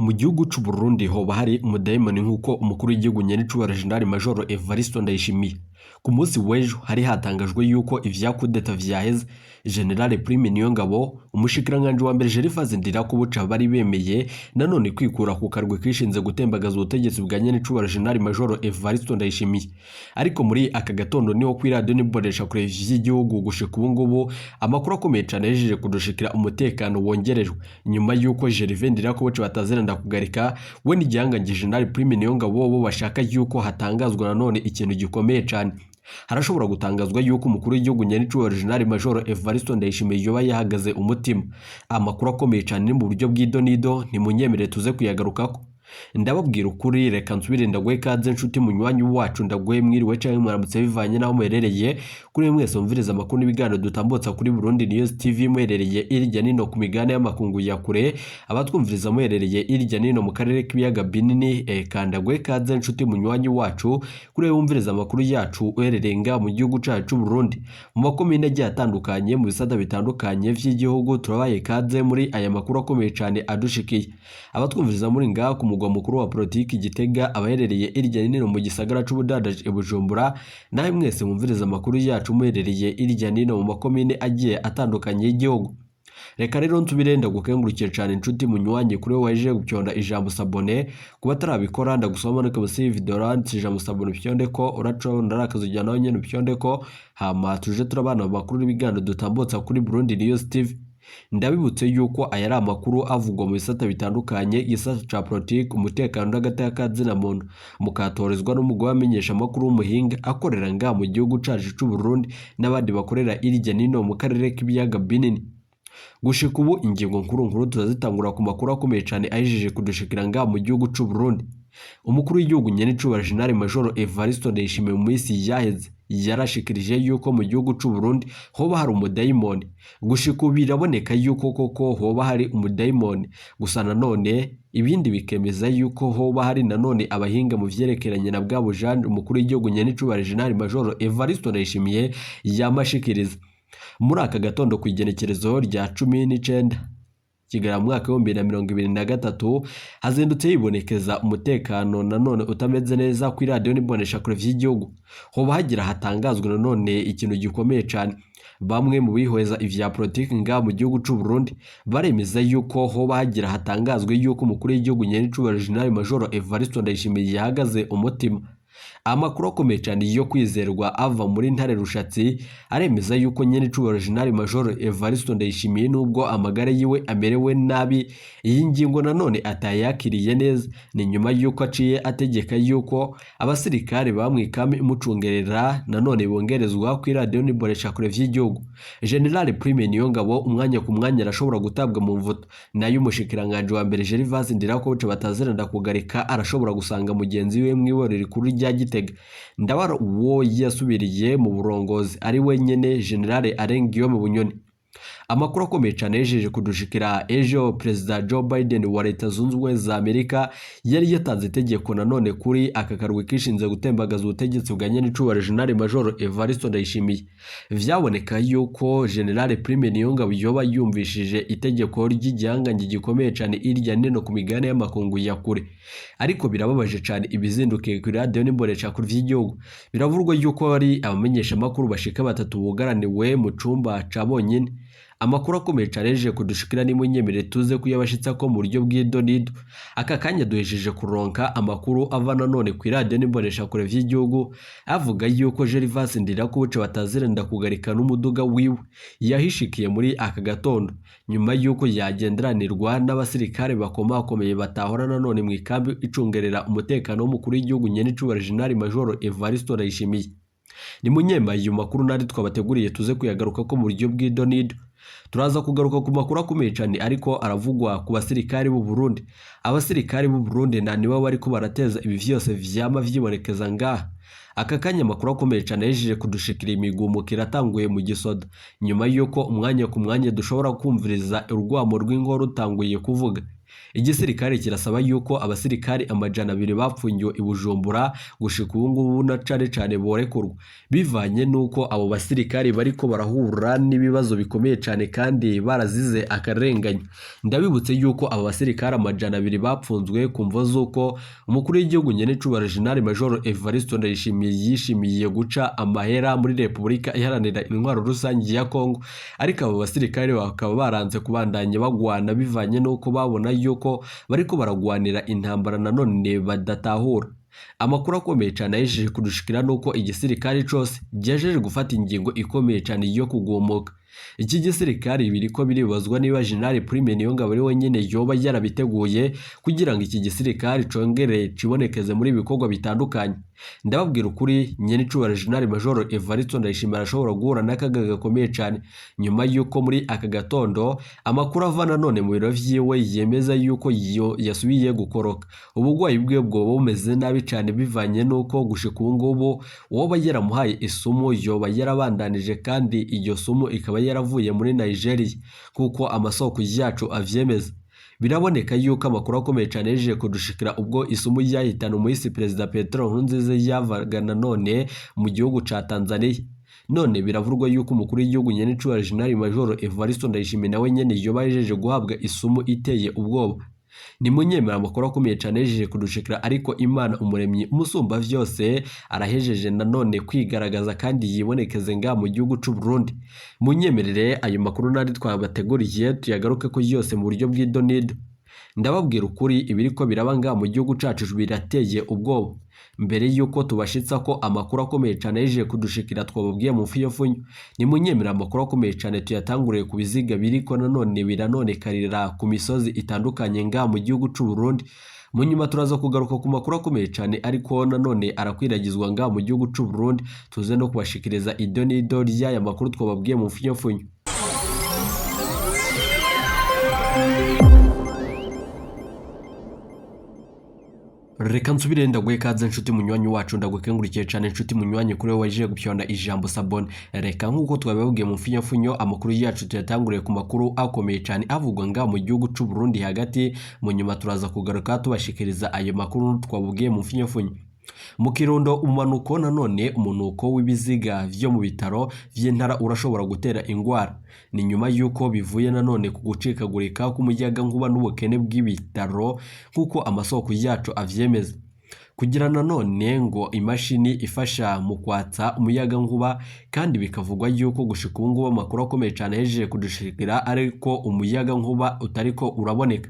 Mu gihugu c'u Burundi hoba hari umudayimoni nk'uko umukuru w'igihugu nyenicubahiro Jenerali Majoro Evariste Ndayishimiye. Ku munsi w'ejo hari hatangajwe yuko ivya kudeta vyaheze. General Prime Niyongabo, umushikiranganji wa mbere Gervais Ndirakobuca bari bemeye nanone kwikura ku karwi kishinze gutembagaza ubutegetsi bwa nyenicubahiro General Majoro Evariste Ndayishimiye. Ariko muri aka gatondo niho kuri radio n'imbonesha kure vy'igihugu gushika ubu ngubu amakuru akomeye cane yahejeje kudushikira, umutekano wongerejwe nyuma yuko Gervais Ndirakobuca bataziranda kugarika we n'igihangange General Prime Niyongabo bo bashaka yuko hatangazwa nanone ikintu gikomeye cane. Harashobora gutangazwa yuko umukuru w'igihugu nyenicubahiro General Majoro Evariste Ndayishimiye yoba yahagaze umutima. Amakuru akomeye cane ni mu buryo bw'idonido, ntimunyemerere tuze kuyagarukako. Ndababwira ukuri, reka nsubire ndaguhe ikaze nshuti munywanyi wacu, ndaguhe mwiriwe canke mwaramutse bivanye n'aho muherereye. Kuri mwese mwumviriza amakuru n'ibiganiro dutambutsa kuri Burundi News TV muherereye irya nino ku migabane y'amakungu ya kure, abatwumviriza muherereye irya nino mu karere k'ibiyaga binini, eka ndaguhe ikaze nshuti munywanyi wacu. Kuri wewe wumviriza amakuru yacu uherereye ngaha mu gihugu cacu c'u Burundi mu makomine agiye atandukanye, mu bisata bitandukanye vy'igihugu, turabaye ikaze muri aya makuru akomeye cane adushikiye. Abatwumviriza muri ngaha ku mugwa mukuru wa politiki Gitega, abaherereye irya nino mu gisagara c'ubudandaji i Bujumbura, nawe mwese mwumviriza amakuru yacu muherereye irya nino mu makomine agiye atandukanye y'igihugu. Reka rero nsubire ndagukengurukiye cane nshuti munywanyi kuri wowe waje gupyonda ijambo s'abonner. Kuba atarabikora, ndagusaba manuke munsi y'iyi video handitse ijambo s'abonner, upyonde ko uraca ndarakaza ujya nawe nyene upyonde ko, hama tuje turabana mu makuru n'ibiganiro dutambutsa kuri Burundi News TV. Ndabibutse yuko aya ari amakuru avugwa mu bisata bitandukanye, igisata ca politiki, umutekano n'agateka ka muntu, mukatorezwa n'umugwi w'abamenyesha amakuru w'umuhinga akorera ngaha mu gihugu cacu c'u Burundi n'abandi bakorera irya nino mu karere k'ibiyaga binini. Gushika ubu ingingo nkuru nkuru turazitangura ku makuru akomeye cane ahejeje kudushikira ngaha mu gihugu c'u Burundi. Umukuru w'igihugu nyenicubahiro General Majoro Evariste Ndayishimiye mu minsi yaheze yarashikirije yuko mu gihugu c'u Burundi hoba hari umudayimoni. Gushika ubu biraboneka yuko koko hoba hari umudayimoni, gusa nanone ibindi bikemeza yuko hoba hari nanone abahinga mu vyerekeranye na bwa bujanje umukuru w'igihugu nyenicubahiro General Majoro Evariste Ndayishimiye yamashikiriza. Muri aka gatondo ku igenekerezo rya 19 Kigarama mu mwaka w'2023 hazindutse hibonekeza umutekano nanone utameze neza kuri radiyo n'imboneshakure vy'igihugu. Hoba hagira hatangazwa nanone ikintu gikomeye cane. Bamwe mu bihweza ivya politiki ngaha mu gihugu c'u Burundi baremeza yuko hoba hagira hatangazwe yuko umukuru w'igihugu nyenicubahiro General Majoro Evariste Ndayishimiye yahagaze umutima. Amakuru akomeye cyane yo kwizerwa ava muri Ntare Rushatsi aremeza yuko nyenicubahiro General Majoro Evariste Ndayishimiye nubwo amagara yiwe amerewe nabi, iyi ngingo nanone atayakiriye neza. Ni nyuma yuko aciye ategeka yuko abasirikare bamwikami imucungerera nanone bongerezwa kuri radiyo n'imboneshakure vy'igihugu. General Prime Niyongabo umwanya ku mwanya arashobora gutabwa mu mvuto, nayo umushikiranganji wa mbere Gervais Ndirakobuca bataziranda kugarika arashobora gusanga mugenzi we mw'iborero rikuru rya Gitega. Ndabara uwo yasubiriye mu burongozi ari wenyene General Alain Guillaume Bunyoni. Amakuru akomeye cyane yejeje kudushikira ejo, Perezida Joe Biden wa Leta Zunze Ubumwe za Amerika yari yatanze itegeko nanone kuri aka karwi kishinze gutembagaza ubutegetsi bwa nyenicubahiro General Majoro Evariste Ndayishimiye. Vyaboneka yuko General Prime Niyongabo yoba yumvishije itegeko ry'igihangange gikomeye cyane irya nino ku migabane y'amakungu ya kure. Ariko birababaje cyane ibizindukiye kuri radiyo n'imboneshakure vy'igihugu. Biravurwa yuko ari abamenyeshamakuru bashika batatu bugaraniwe mu cumba ca bonyine. Amakuru akomeye cyane yaje kudushikira, nimunyemerere tuze kuyabashitsa ko mu buryo bw'idonido. Aka kanya duhejeje kuronka amakuru ava nanone ku iradiyo n'imboneshakure vy'igihugu avuga yuko Gervais Ndirakobuca batazirenda kugarika n'umuduga wiwe yahishikiye muri aka gatondo nyuma yuko yagenderanirwa n'abasirikare bakomakomeye batahora nanone mu ikambi icungerera umutekano w'umukuru w'igihugu nyenicubahiro General Majoro Evariste Ndayishimiye. Ni munyema ayo makuru nari twabateguriye tuze kuyagaruka ko mu buryo bw'idonido. Turaza kugaruka ku makuru akomeye cyane ariko aravugwa ku basirikare b'u Burundi. Abasirikare b'u Burundi na nibo bariko barateza ibi vyose vyama vyibonekeza ngaha. Aka kanya amakuru akomeye cyane yejeje kudushikira, imigumuko iratanguye mu gisoda nyuma y'uko umwanya ku mwanya dushobora kumviriza urwamo rw'ingoro rutanguye kuvuga. Igisirikare kirasaba yuko abasirikari 200 bapfungiwe i Bujumbura gushika ubu ngubu na cane cane borekurwa, bivanye nuko abo basirikari bariko barahura n'ibibazo bikomeye cane kandi barazize akarenganyo. Ndabibutse yuko abo basirikari 200 bapfunzwe ku mvo z'uko umukuru w'igihugu nyenecubahiro General Major Evariste Ndayishimiye yishimiye guca amahera muri Repubulika Iharanira Intwaro Rusangi ya Kongo, ariko abo basirikari bakaba baranze kubandanya bagwana bivanye nuko babona yuko bariko baragwanira intambara nanone badatahura. Amakuru akomeye cane ahejeje kudushikira nuko igisirikare cose gihejeje gufata ingingo ikomeye cane yo kugumuka. Iki gisirikare biriko biribazwa niba General Prime Niyongabo ari we nyene yoba yarabiteguye kugira ngo iki gisirikare congere cibonekeze muri ibikorwa bitandukanye. Ndababwira ukuri, nyenecubahiro General Major Evariste Ndayishimiye arashobora guhura n'akaga gakomeye cane nyuma y'uko muri aka gatondo amakuru ava nanone mu biro vyiwe yemeza yuko yasubiye gukoroka. Ubugwayi bwiwe bwoba bumeze nabi cane bivanye n'uko gushika ubu ngubu uwoba yaramuhaye isumu yoba yarabandanije, kandi iryo sumu ikaba yaravuye muri Nigeria kuko amasoko yacu avyemeza. Biraboneka yuko amakuru akomeye cane yaje kudushikira ubwo isumu yahitana umuhisi Perezida Petero Nkurunziza yavaga nanone mu gihugu ca Tanzania. None biravurwa yuko umukuru w'igihugu nyenecubahiro General Major Evariste Ndayishimiye nawe nyene yoba yajeje guhabwa isumu iteye ubwoba. Nimunyemera amakuru akomeye cane yajeje kudushikira, ariko Imana umuremyi umusumba vyose arahejeje nanone kwigaragaza kandi yibonekeze nga mu gihugu c'u Burundi. Munyemerere ayo makuru nari twabateguriye tuyagaruke ko yose mu buryo bw'idonido. Ndababwira ukuri, ibiriko biraba nga mu gihugu cacu birateye ubwoba. Mbere yuko tubashitsa ko amakuru akomeye cane yaje kudushikira twababwiye mu mfuyofunyo, nimunyemera amakuru akomeye cane tuyatanguriye ku biziga biriko nanone biranonekarira ku misozi itandukanye nga mu gihugu c'u Burundi. Mu nyuma turaza kugaruka ku makuru akomeye cane ariko nanone arakwiragizwa nga mu gihugu c'u Burundi, tuze no kubashikiriza idonido ry'aya makuru twababwiye mu mfuyofunyo. Reka nsubire ndaguhe kaze nshuti munywanyi wacu, ndagukengurikiye cane nshuti munywanyi kuri wowe waje gupyonda ijambo sabone. Reka nkuko twabibabwiye mu mfinyafunyo, amakuru yacu tuyatanguriye ku makuru akomeye cane avugwa nga mu gihugu c'u Burundi hagati. Mu nyuma turaza kugaruka tubashikiriza ayo makuru twabubwiye mu mfinyafunyo. Mu Kirundo umumanuko nanone umunuko w'ibiziga vyo mu bitaro vy'intara urashobora gutera ingwara. Ni nyuma yuko bivuye nanone ku gucikagurika k'umuyagankuba n'ubukene bw'ibitaro nk'uko amasoko yacu avyemeza. Kugira nanone ngo imashini ifasha mu kwatsa umuyagankuba, kandi bikavugwa yuko gushika ubu ngubu amakuru akomeye cane ahejeje kudushikira ariko umuyagankuba utariko uraboneka.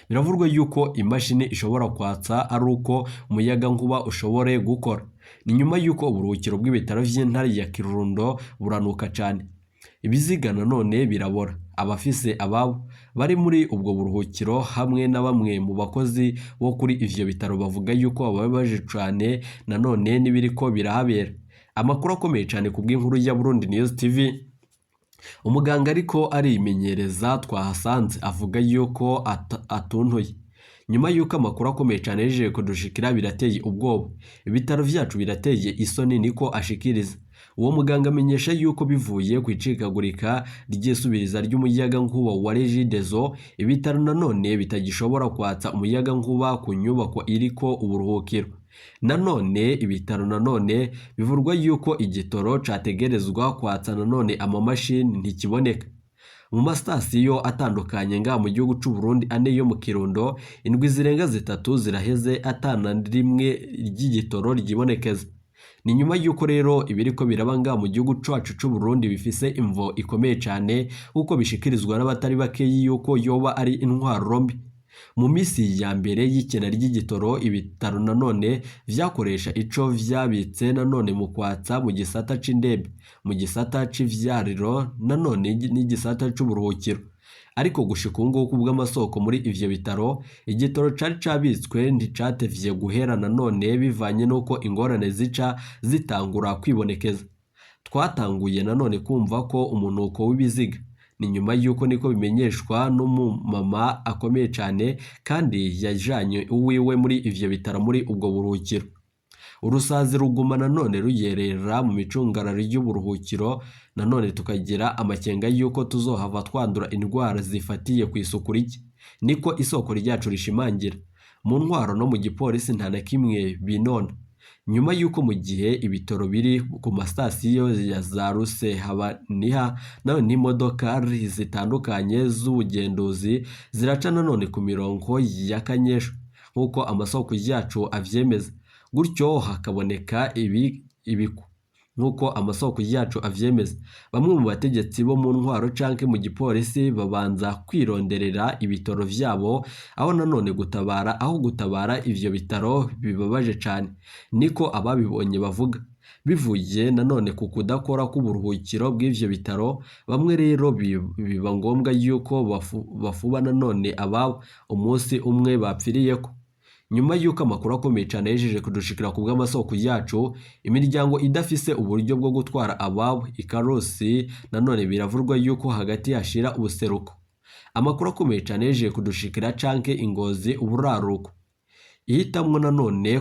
Biravurwa yuko imashini ishobora kwatsa ari uko umuyagankuba ushobore gukora. Ni nyuma yuko uburuhukiro bw'ibitaro vy'intara ya Kirundo buranuka cane. Ibiziga nanone birabora. Abafise ababo bari muri ubwo buruhukiro hamwe na bamwe mu bakozi bo kuri ivyo bitaro bavuga yuko bababaje cane nanone n'ibiriko birahabera. Amakuru akomeye cane ku bw'inkuru ya Burundi News TV. Umuganga ariko arimenyereza twahasanze avuga yuko atuntuye. Nyuma yuko amakuru akomeye cane yaje kudushikira birateye ubwoba. Ibitaro vyacu birateye isoni, niko ashikiriza. Uwo muganga amenyesha yuko bivuye ku icikagurika ry'isubiriza ry'umuyagankuba wa Regideso, ibitaro nanone bitagishobora kwatsa umuyagankuba ku nyubako iriko uburuhukiro. Nanone ibitaro nanone bivurwa yuko igitoro categerezwa kwatsa nanone amamashini ntikiboneka. Mu masitasiyo atandukanye nga mu gihugu c'u Burundi ane yo mu Kirundo, indwi zirenga 3 ziraheze atana rimwe ry'igitoro ryibonekeza. Ni nyuma yuko rero ibiriko biraba nga mu gihugu cacu c'u Burundi bifise imvo ikomeye cane uko bishikirizwa n'abatari bakeyi yuko yoba ari intwaro mbi. Mu misi ya mbere y'ikena ry'igitoro, ibitaro nanone vyakoresha ico vyabitse nanone mu kwatsa mu gisata c'indembe, mu gisata c'ivyariro nanone n'igisata c'uburuhukiro. Ariko gushika ubu ngubu bw'amasoko muri ivyo bitaro, igitoro cari cabitswe nticatevye guhera nanone bivanye n'uko ingorane zica zitangura kwibonekeza. Twatanguye nanone kumva ko umunuko w'ibiziga. Ni nyuma yuko niko bimenyeshwa n'umumama akomeye cane kandi yajanye uwiwe muri ivyo bitaro muri ubwo buruhukiro. Urusazi ruguma nanone ruyerera mu micungararo y'uburuhukiro, nanone tukagira amakenga yuko tuzohava twandura indwara zifatiye ku isuku rike. Niko isoko ryacu rishimangira. Mu ntwaro no mu gipolisi nta na kimwe binona. Nyuma y'uko mu gihe ibitoro biri ku masitasiyo ya za Ruse Habaniha nawe n'imodoka zitandukanye z'ubugenduzi ziraca nanone ku mirongo ya Kanyesha nk'uko amasoko yacu avyemeza, gutyo hakaboneka ibiku nk'uko amasoko yacu avyemeza. Bamwe mu bategetsi bo mu ntwaro canke mu gipolisi babanza kwironderera ibitoro vyabo aho nanone gutabara aho gutabara ivyo bitaro bibabaje cane, niko ababibonye bavuga. Bivuye nanone ku kudakora k'uburuhukiro bw'ivyo bitaro, bamwe rero biba ngombwa yuko bafuba nanone ababo umunsi umwe bapfiriyeko. Nyuma y'uko amakuru akomeye cane yejeje kudushikira ku bw'amasoko yacu, imiryango idafise uburyo bwo gutwara ababo ikarusi nanone biravurwa yuko hagati hashira ubuseruko. Amakuru akomeye cane yejeje kudushikira canke ingozi uburaruko ihitamwo nanone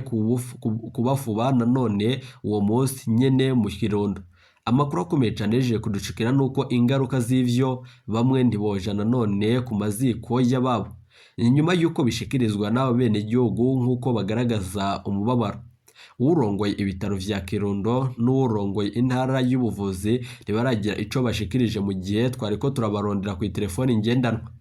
kubafuba nanone uwo munsi nyene mu Kirundo. Amakuru akomeye cane yejeje kudushikira nuko ingaruka z'ivyo bamwe ntiboja nanone ku maziko y'ababo. Nyuma y'uko bishikirizwa n'aba benegihugu nk'uko bagaragaza umubabaro. Uwurongoye ibitaro vya Kirundo n'uwurongoye intara y'ubuvuzi ntibaragira ico bashikirije mu gihe twariko turabarondera kw'iterefoni ngendanwa.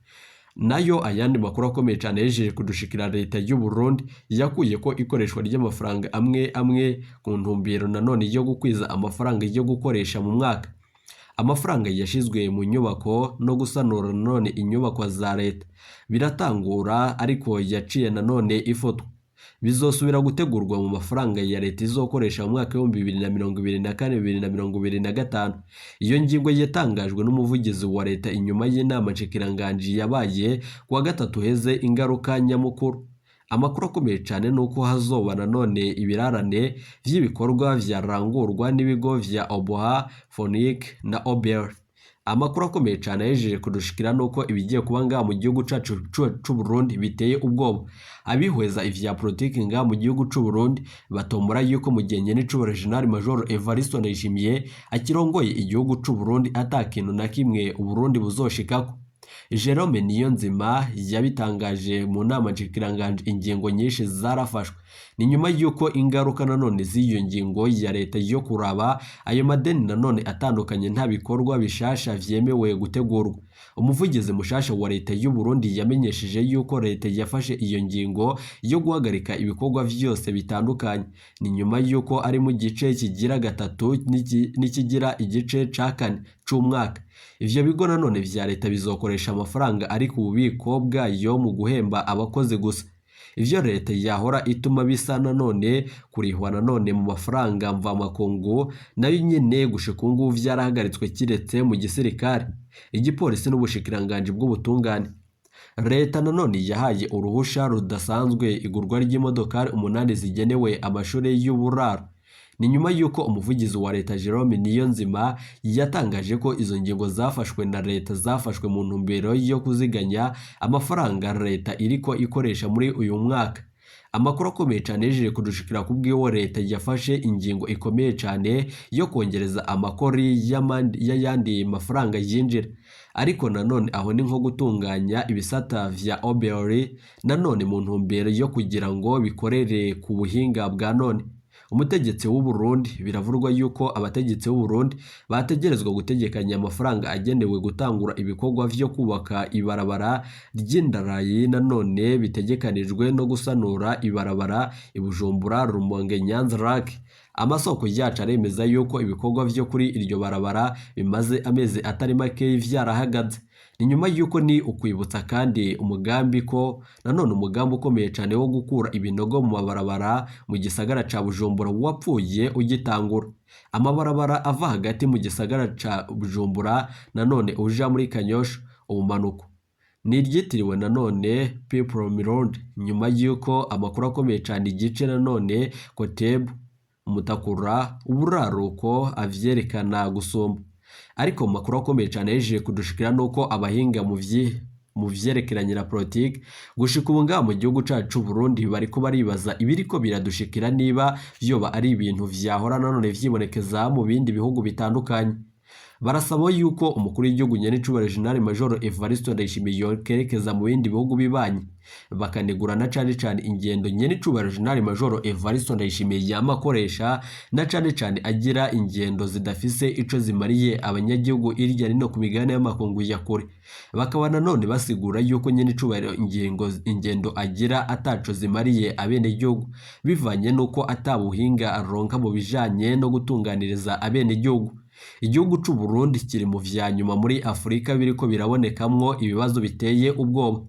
Nayo ayandi makuru akomeye cane yejeje kudushikira, leta y'u Burundi yakuye ko ikoreshwa ry'amafaranga amwe amwe ku ntumbero nanone yo gukwiza amafaranga yo gukoresha mu mwaka. Amafaranga yashizwe mu nyubako no gusanura nanone inyubakwa za leta biratangura, ariko yaciye nanone ifotwa. Bizosubira gutegurwa mu mafaranga ya leta izokoresha mu mwaka w'ibihumbi bibiri na mirongo ibiri na kane 2025. Iyo ngingo yatangajwe n'umuvugizi wa leta inyuma y'inama nshikiranganji yabaye kuwa gatatu heze. Ingaruka nyamukuru, amakuru akomeye cane nuko hazoba nanone ibirarane vy'ibikorwa vyarangurwa n'ibigo vya Oboha, Fonic na Ober. Amakuru akomeye cane yejeje kudushikira nuko ibigiye kuba ngaha mu gihugu cacu c'u Burundi biteye ubwoba. Abihweza ivya politiki ngaha mu gihugu c'u Burundi batombora yuko mu gihe nyenicubahiro General Major Evariste Ndayishimiye akirongoye igihugu c'u Burundi ata kintu na kimwe Uburundi buzoshikako. Jerome Niyonzima yabitangaje mu nama nshikiranganji, ingingo nyinshi zarafashwe. Ni nyuma y'uko ingaruka nanone z'iyo ngingo ya leta yo kuraba ayo madeni nanone atandukanye nta bikorwa bishasha vyemewe gutegurwa. Umuvugizi mushasha wa leta y'u Burundi yamenyesheje yuko leta yafashe iyo ngingo yo guhagarika ibikorwa vyose bitandukanye. Ni nyuma y'uko ari mu gice kigira gatatu n'ikigira igice ca kane c'umwaka. Ivyo bigo nanone vya leta bizokoresha amafaranga ari ku bubiko bwayo mu guhemba abakozi gusa. Ivyo leta yahora ituma bisa nanone kurihwa nanone mu mafaranga mvamakungu nayo nyene gushika ubu ngubu vyarahagaritswe kiretse mu gisirikare, igipolisi n'ubushikiranganji bw'ubutungane. Leta nanone yahaye uruhusha rudasanzwe igurwa ry'imodokari 8 zigenewe amashuri y'uburaro. Ni nyuma y'uko umuvugizi wa leta Jerome Niyonzima yatangaje ko izo ngingo zafashwe na leta zafashwe mu ntumbero yo kuziganya amafaranga leta iriko ikoresha muri uyu mwaka. Amakuru akomeye cane yejeje kudushikira kubwiwo leta yafashe ingingo ikomeye cane yo kongereza amakori y'ayandi mafaranga yinjira. Ariko nanone aho ni nko gutunganya ibisata vya OBR nanone mu ntumbero yo kugira ngo bikorere ku buhinga bwa none. Umutegetsi w'u Burundi, biravurwa yuko abategetsi b'u Burundi bategerezwa gutegekanya amafaranga agenewe gutangura ibikorwa vyo kubaka ibarabara ry'indarayi nanone bitegekanijwe no gusanura ibarabara i Bujumbura Rumonge Nyanza Lake. Amasoko yacu aremeza yuko ibikorwa vyo kuri iryo barabara bimaze amezi atari make vyarahagaze. Ni nyuma y'uko ni ukwibutsa kandi umugambi ko nanone umugambi ukomeye cane wo gukura ibinogo mu mabarabara mu gisagara ca Bujumbura wapfuye ugitangura. Amabarabara ava hagati mu gisagara ca Bujumbura nanone uja muri Kanyosha ubumanuko ni iryitiriwe nanone People Mirundi. Nyuma y'uko amakuru akomeye cane igice nanone Kotebu Mutakura uburaruko avyerekana gusumba. Ariko mu makuru akomeye cane yejeje kudushikira nuko abahinga mu vyerekeranye na politike gushika ubu ngaha mu gihugu cacu Burundi bariko baribaza ibiriko biradushikira niba vyoba ari ibintu vyahora nanone vyibonekeza mu bindi bihugu bitandukanye. Barasaba yuko umukuru w'igihugu nyenicubahiro General Major Evariste Ndayishimiye yokerekeza mu bindi bihugu bibanyi, bakanegura na cane cane ingendo nyenicubahiro General Major Evariste Ndayishimiye yama akoresha, na cane cane agira ingendo zidafise ico zimariye abanyagihugu irya nino ku migabane y'amakungu ya kure. Bakaba nanone basigura yuko nyenicubahiro ingendo agira ataco zimariye abenegihugu, bivanye nuko atabuhinga aronka mu bijanye no gutunganiriza abenegihugu. Igihugu c'u Burundi kiri mu vya nyuma muri Afurika biriko birabonekamwo ibibazo biteye ubwoba.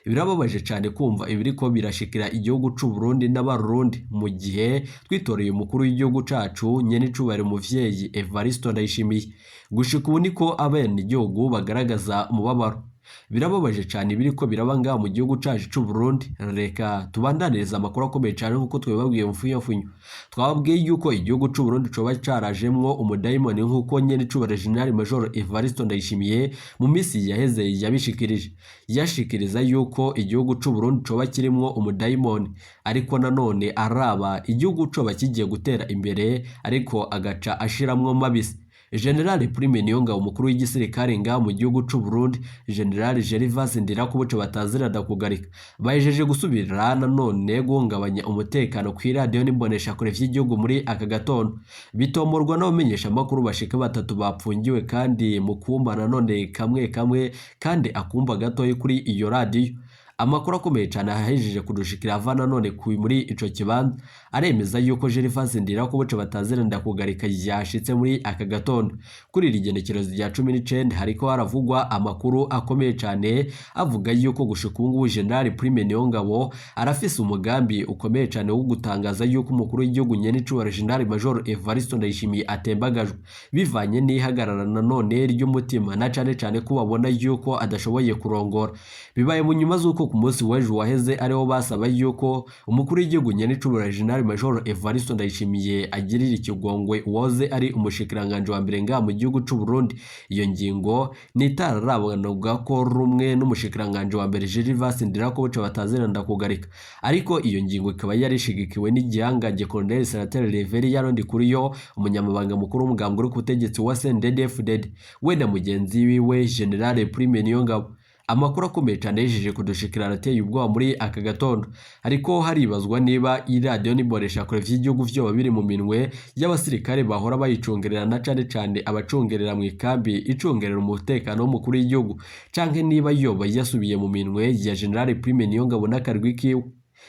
Birababaje cane kumva ibiriko birashikira igihugu c'u Burundi n'abarundi mu gihe twitoreye umukuru w'igihugu cacu nyenicubahiro umuvyeyi Evariste Ndayishimiye. Gushika ubu niko abenegihugu bagaragaza umubabaro. Birababaje cane ibiriko biraba ngaha mu gihugu cacu c'u Burundi. Reka tubandanirize amakuru akomeye cane nkuko twabibabwiye mu mfunyafunyo. Twababwiye yuko igihugu c'u Burundi coba carajemwo umudayimoni nkuko nyenicubahiro General Major Evariste Ndayishimiye mu misi yaheze yabishikirije. Yashikiriza yuko igihugu c'u Burundi coba kirimwo umudayimoni, ariko nanone araba igihugu coba kigiye gutera imbere, ariko agaca ashiramwo mabisi. General Prime Niyongabo umukuru w'igisirikare ngaha mu gihugu c'u Burundi, General Gervais Ndirakobuca batazirada kugarika, bahejeje gusubira nanone guhungabanya umutekano kw'iradiyo n'imboneshakure vy'igihugu muri aka gatondo. Bitomorwa n'abamenyesha amakuru bashika batatu bapfungiwe kandi mu kumba nanone kamwe kamwe kandi akumba gatoyi kuri iyo radiyo. Amakuru akomeye cane ahejeje kudushikira ava nanone muri ico kibanza aremeza yuko Gervais Ndirakobuca bataziranda kugarika yashitse muri aka gatondo. Kuri iri genekerezo rya 19 hariko haravugwa amakuru akomeye cane avuga yuko gushika ubu ngubu General Prime Niyongabo arafise umugambi ukomeye cane wo gutangaza yuko umukuru w'igihugu nyenicubahiro General Major Evariste Ndayishimiye atembagajwe, bivanye n'ihagarara nanone ry'umutima na cane cane ko babona yuko adashoboye kurongora. Bibaye mu nyuma z'uko ku munsi w'ejo waheze ariho basaba yuko umukuru w'igihugu nyenicubahiro General Major Evariste Ndayishimiye agirira ikigongwe uwoze ari umushikiranganje wa mbere ngaha mu gihugu c'u Burundi. Iyo ngingo ntitararabonwa ko rumwe n'umushikiranganje wa mbere Gervais Ndirakobuca bataziranda kugarika, ariko iyo ngingo ikaba yarishigikiwe n'igihangange Colonel Senateri Reverien Ndikuriyo, umunyamabanga mukuru w'umugambwe uri ku butegetsi wa CNDD-FDD, we na mugenzi wiwe General Prime Niyongabo. Amakuru akomeye cane yejeje kudushikira arateye ubwoba muri aka gatondo, ariko haribazwa niba iradiyo n'imboneshakure vy'igihugu vyoba biri mu minwe y'abasirikare bahora bayicungerera na cane cane abacungerera mw'ikambi icungerera umutekano w'umukuru w'igihugu, canke niba yoba yasubiye mu minwe ya General Prime Niyongabo n'akarwi kiwe.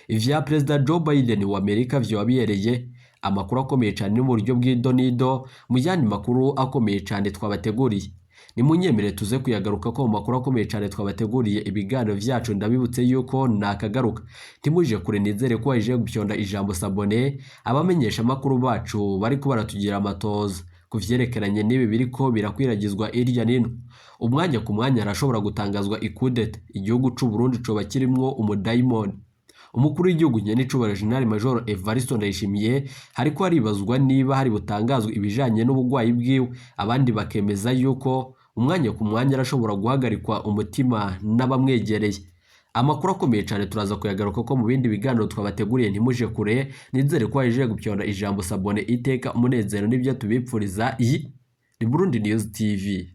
Ivya Perezida Joe Biden wa Amerika vyoba bihereye. Amakuru akomeye cane mu buryo bw'idonido mu yandi makuru akomeye cane twabateguriye. Nimunyemere tuze kuyagaruka ko mu makuru akomeye cane twabateguriye ibiganiro vyacu. Ndabibutse yuko nakagaruka, ntimuje kure, nizere ko waje gupyonda ijambo sabone. Abamenyesha amakuru bacu bariko baratugira amatoza ku vyerekeranye n'ibi biriko birakwiragizwa irya nino. Umwanya ku mwanya arashobora gutangazwa ikudeta. Igihugu c'u Burundi coba kirimwo umudayimoni. Umukuru w'igihugu nyenicubahiro General Major Evariste Ndayishimiye hariko haribazwa niba hari butangazwe ibijanye n'ubugwayi bwiwe, abandi bakemeza yuko umwanya ku mwanya arashobora guhagarikwa umutima n'abamwegereye. Amakuru akomeye cane turaza kuyagaruka ko mu bindi biganiro twabateguriye, ntimuje kure. Nizere ko waje gupyonda ijambo sabone. Iteka umunezero n'ibyo tubipfuriza. Iyi ni Burundi News TV.